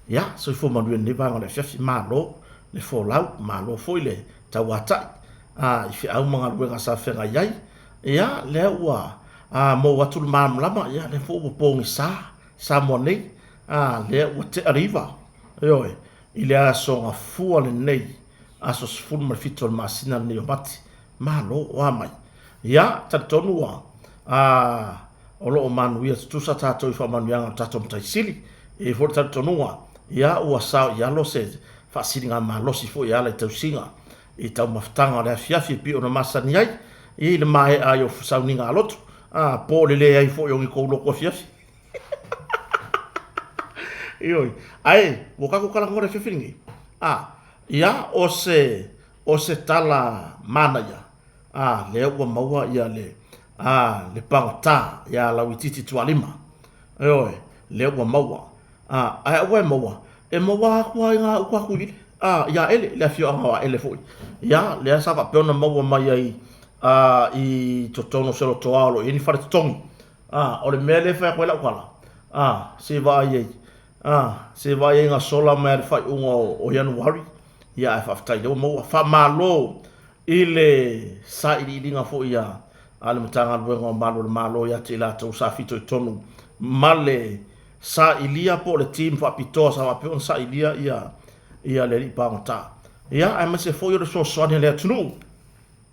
Ia, soifua manuia i lenei vaega o le afiafi, malo le folau, malo foi le tauatai i feau ma galuega sa feagai ai. Ia, lea ua mou atu le malamalama, ia lea foi ua pogisa Samoa nei, lea ua tea le 9, ioe, i le aso Gafua lenei, aso 17 o le masina lenei o Mati. Malo, o a mai? Ia, talitonu ua o lo o manuia tutusa tatou i faamanuiaga o le tatou Matai Sili. E i ai foi le talitonuga, ia ua sao i alo se faasiligamalosi foi e ala i tausiga i taumafataga o le afiafi e pei ona masani ai, i le maea ai o sauniga a lotu, a, po o le leai foi o ni kou lotu afiafi. Ioe, ae ua tatou talanoa i le afiafi lenei, a, ia, o se, o se tala manaia, a, lea ua maua ia le, a, le pagota ia Lauitiiti Tualima. Ioe, lea ua maua. A, ae aua e maua, e maua atu lava i gauta atu i le, a, i Aele, le afioaga o Aele foi. Ia, lea sa faapea ona maua mai ai a, i totonu o se lotoa o lo o i ai ni fale totogi. A, o le mea lea e fai atu ai lau tala, a, se i vaai ai, a, se i vaai ai na sola mai lava i le faaiuga o Ianuari, ia ae faafetai o lea ua maua. Faamalo i le sailiiliga foi a le Matagaluega o Malu o le Malo ia te i latou sa fitoitonu ma le sailia po o le team faapitoa sa faapea ona sailia ia le alii pagota. Ia, aemaise foi o le fesoasoani a le atunuu,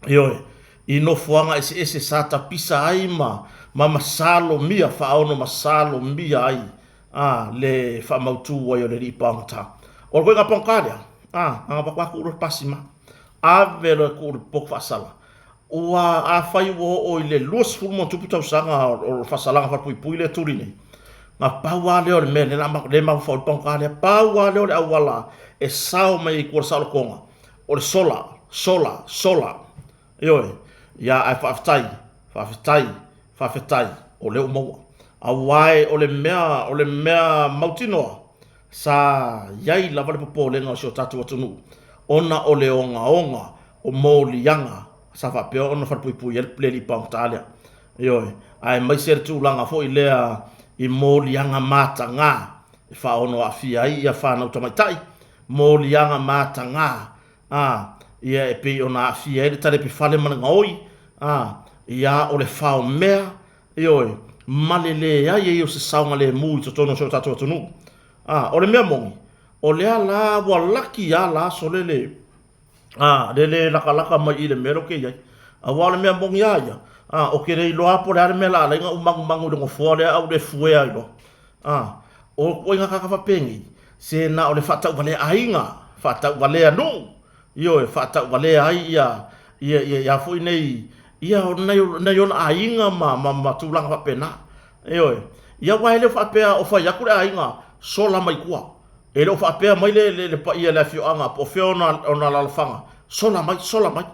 ioe, i nofoaga eseese sa tapisa ai ma masalomia, faaono masalomia ai a le faamautu ai o le alii pagota. O le ituaiga pagota lea, a, na ona avatu lava tuu loa i le pasima, ave loa e tuu i le potu faasala. Ua, afai ua oo i le 20 ma ona tupu tausaga o le faasalaga falepuipui lea e tuli nei, na pau lava lea o le mea lea e mafaufau ai le pagota lea, pau lava lea o le auala e sao mai ai i tua i le saolotoga, o le sola, sola, sola. Ioe. Ia, ae faafetai, faafetai, faafetai, o lea ua maua. Aua o le mea, o le mea mautinoa, Sa i ai lava le popolega o si o tatou atunuu ona o le ogaoga o moliaga sa faapea ona falepuipui ai le alii pagota lea. Ioe, aemaise le tulaga foi lea i moliaga mataga e faaono aafia ai ia fanau tamaitai, moliaga mataga a, ia e pei ona aafia ai le talepe fale ma le gaoi, a, ia o le fao mea Ioe, ma le leai ai o se saogalemu i totonu o si o tatou atunuu. A, o le mea moni, o lea la ua laki lava la sole le, a, le lē lakalaka mai i le mea lea ou te i ai. Aua o le mea moni lava ia, a, ou te le iloa lava po o le a le mea o le a ala ai ona ou manumanu i le nofoa lea ae ou le fuea ai loa. A, o ituaiga tagata faapenei, se na o le faatauvalea aiga, faatauvalea nuu, Ioe, faatauvalea ai ia, ia, ia, ia foi nei, ia, o nai, nai ona aiga ma, ma, ma tulaga faapena. Ioe. Ia, aua e le o faapea o fai atu le aiga, sola mai tua. E le o faapea mai le, le, le paia i le afioaga po o fea ona, ona alaalafaga, sola mai, sola mai.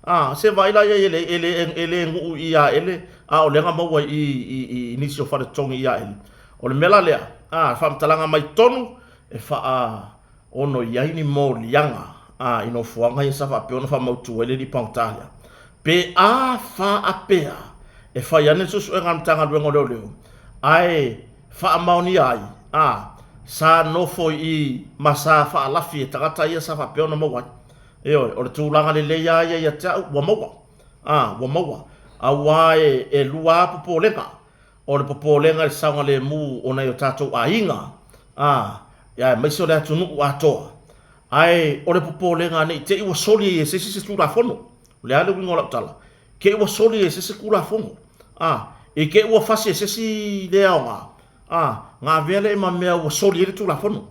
A, se vaai la i ai e le, e le, e le nuu i Aele, a o lea na maua i, i, i, i nisi o fale totogi i Aele. O le mea la lea, a, faamatalaga mai totonu, e faa, ono i ai ni moliaga a i nofoaga ia sa faapea ona faamautu ai le alii pagota lea. Pe a faapea e fai ane le suesuega a le Matagaluega o Leoleo ae faamaonia ai, a, sa nofo i i ma sa faalafi e tagata ia sa faapea ona maua ai. Ioe, o le tulaga lelei lava ia ia te au, ua maua, a, ua maua, aua e lua lava popolega O le popolega i le saogalemu o nai o tatou aiga, a, aemaise o le atunuu atoa. Ae o le popolega ne i te i ua soli ai e se isi se Tulafono. O le a le uiga o lau tala? Te i ua soli ai e se isi Tulafono, a, i te i ua fasi e se isi le aoga, a, na avea lea ma mea ua soli ai le Tulafono.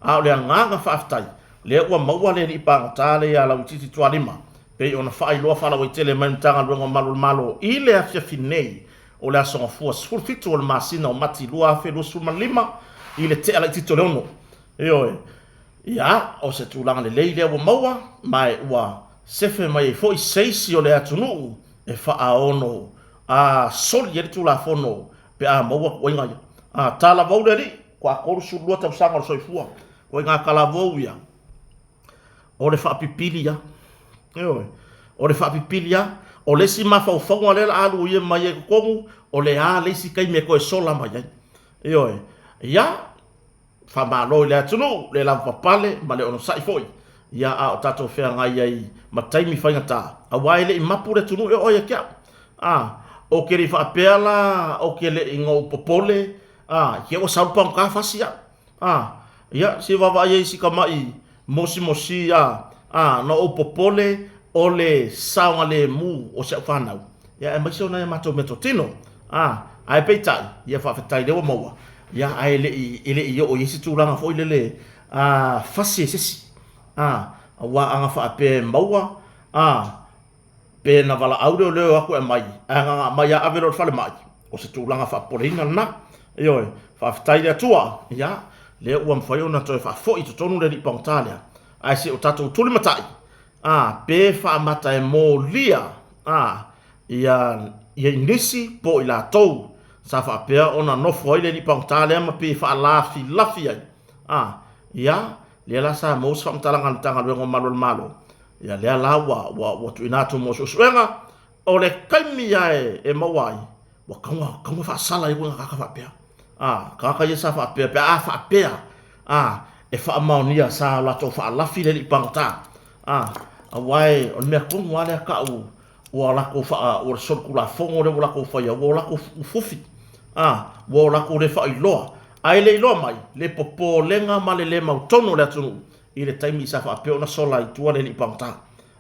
A o le agaga faafetai, lea ua maua le alii pagota lea ia Lauitiiti Tualima, pei ona faailoa faalauaitele mai le Matagaluega o Malu o le Malo i le afiafi nei, O le Aso Gafua 17 o le masina o Mati 2025 i le tea laitiiti o le 6. Ioe. Ia, o se tulaga lelei lea ua maua, ma e ua sefe mai ai foi se isi o le atunuu e faaono a soli ai le Tulafono pe a maua tuuaiga ia. A, talavou le alii, ua 32 tausaga o le soifua, ituaiga talavou ia. O le faapipili lava. Ioe. O le faapipili lava. O le isi mafaufauga lea o le a alu ia mai ai i totonu, o le a le isi taimi e toe sola mai ai. Ioe. Ia, Faamalo i le atunuu le lavapapale ma le onosai foi, ia a o tatou feagai ai ma taimi faigata, aua e le i mapu le atunuu e oo ai ia te au. A, ou te le i faapea la ou te le i na ou popole, a, i te i ua sau le pagota fasi au. A, ia, se i vaavaai i ai si tamai mosimosi, a, a, na ou popole o le saogalemu o si au fanau, ia aemaise o nai a matou meatotino. A, ae peitai, ia faafetai o lea ua maua, ia ae le i, e le i oo i ai se tulaga foi lele, a, fasi e se isi. A, aua a na faapea e maua, a, pe na valaau leoleo e o atu e aumai, ae na ona aumai lava ave loa i le falemai, o se tulaga faapopoleina lena. Ioe, faafetai i le Atua, ia, lea ua mafai ona toe faafoi i totonu le alii pagota lea, ae se i o tatou tulimatai, a, pe faamata e molia, a, ia, ia i nisi po o i latou sa faapea ona nofo ai le alii pagota lea ma pei e faalafilafi ai, a, ia, lea la sa maua se faamatalaga a le Matagaluega o Malu o le Malo, Ia lea la ua, ua, ua tuuina atu mo suesuega, o le taimi lava e, e maua ai, ua tatau ona, tatau ona faasala ai uiga tagata faapea. A, tagata ia sa faapea, pe a faapea, a, e faamaonia sa latou faalafi le alii pagota. A, aua e, o le mea tonu lava lea tau ua latou faa, ua solitulafono lea ua latou faia, ua latou fufi, a, ua latou le faailoa. Ae le iloa mai le popolega ma le le mautonu o le atunuu i le taimi sa faapea ona sola ai i tua le alii pagota,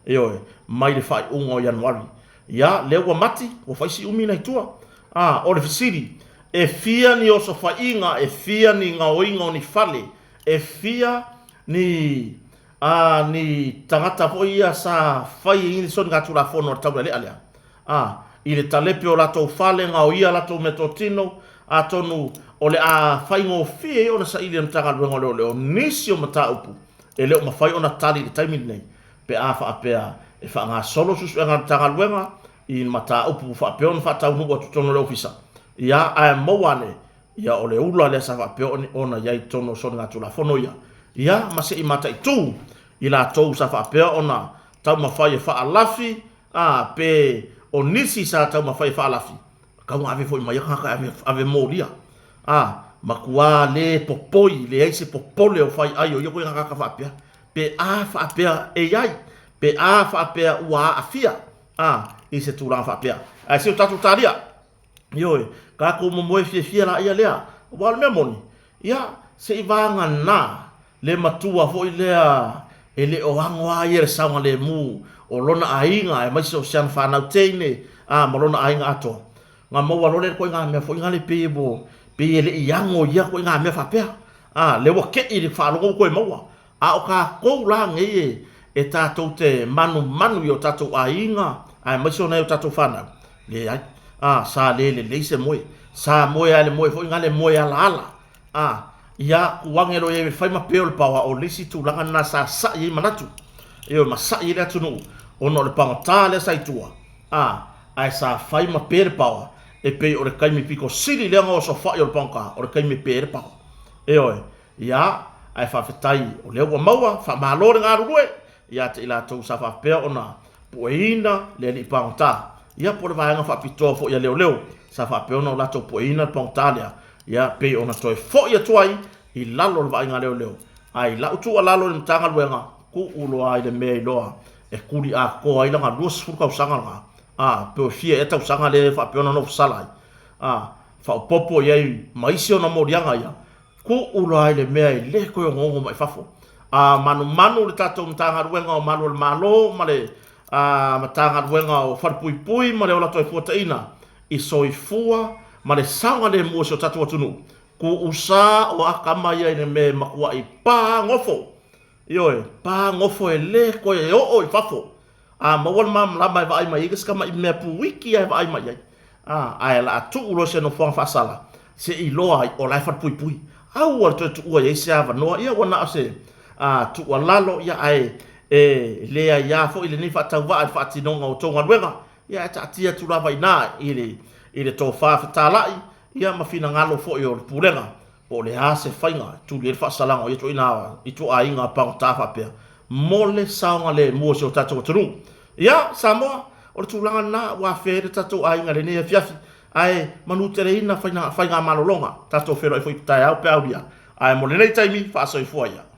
ioe, mai le faaiuga o Ianuari. Ia, lea ua mati, ua fai si umi na i tua. A, o le fesili, e fia ni osofaiga, e fia ni gaoiga o ni fale, e fia ni, a, ni tagata foi ia sa fai ai ni soligatulafono a le taulealea lea? A, i le talepe o latou fale, gaoia latou meatotino, atonu o le a faigofie ai ona saili e le Matagaluega o Leoleo nisi o mataupu e le o mafai ona tali i le taimi lenei, pe a faapea e faagasolo suesuega a le Matagaluega i mataupu faapea ona faataunuu atu i totonu o le Ofisa. Ia, ae maua ane, ia o le ula lea sa faapea ona i ai i totonu o soligatulafono ia, ia ma se i mataitu i latou sa faapea ona taumafai e faalafi, A, pe o nisi sa taumafai e faalafi, tau na ave foi ma ia tagata e ave, ave molia. A, matuā le popoi, leai se popole o fai ai o ia koe tagata faapea. Pe a faapea e i ai, pe a faapea ua aafia, a, i se tulaga faapea. Ae se o tatou talia, ioe, tatou momoe fiafia laia lea. Aua o le mea moni, ia, se i vagana le matua foi lea e le o ago lava ia i le saogalemu o lona aiga aemaise o si ana fanau teine, a, ma lona aiga atoa. Na maua loa lea i le ituaiga mea foi lea pei e pei e le i ago i ia ituaiga mea faapea. A, lea ua te i le faalogo ua toe maua. A o tatou la nei e, e tatou te manumanu i o tatou aiga aemaise o nai o tatou fanau, leai. A, sa le lelei se moe. Sa moe lava i le moe foi lena le moe alaala. A, ia, ua age loa i ai e fai ma pē o le paoa, o le isi tulaga lena sa sa'i ai manatu, ioe, ma sa'i ai le atunuu, ona o le pagota lea sa i tua, a, ae sa fai ma pē le paoa, e pei o le taimi pito sili lea ona osofa'i o le pagota, o le taimi e pē ai le paoa. Ioe, ia, ae faafetai o lea ua maua, faamalo le galulue ia te i latou sa faapea ona pueina le alii pagota, ia po o le vaega faapitoa foi a leoleo sa faapea ona o latou pueina le pagota lea, ia pei ona toe foi atu ai i lalo o le vaaiga a leoleo. A i lau tuualalo i le Matagaluega, tuu loa i le mea iloa e tuli atoa ai lana 20 tausaga lena, a, pe fia ea tausaga lea e faapea ona nofosala ai, a, faaopoopo i ai ma isi ona moliaga ia, tuu loa i le mea e le toe onoono mai fafo. A manumanu le tatou Matagaluega o Malu o le Malo ma le Matagaluega o Falepuipui ma le Ola Toefuataina i soifua ma le saogalemu o si o tatou atunuu, tuusa o a tama ia i le mea e matuai pagofo. Ioe, pagofo e le toe oo i fafo. A maua le malamalama e vaai mai ai se tamai mea puiki lava e vaai mai ai, a, ae o le a tuu loa i se nofoaga faasala, se i iloa ai o la e falepuipui. Aua le toe tuua i ai se avanoa, ia ua na o se a, tuualalo, ia ae e le aia foi lenei faatauvaa i le faatinoga o tou galuega, ia ae taatia atu lava i ina i le, i le tofa fetalai, ia ma finagalo foi o le Pulega. Po o le a se faiga e tuli ai le faasalaga o ia ituaiga ituaiga pagota faapea mo le saogalemu o si o tatou atunuu. Ia, Samoa, o le tulaga lena ua afea ai le tatou aiga i lenei afiafi, ae manuteleina faiga, faigamalologa. Tatou feiloai foi taeao pe aulia. Ae mo lenei taimi, faasoifua ia.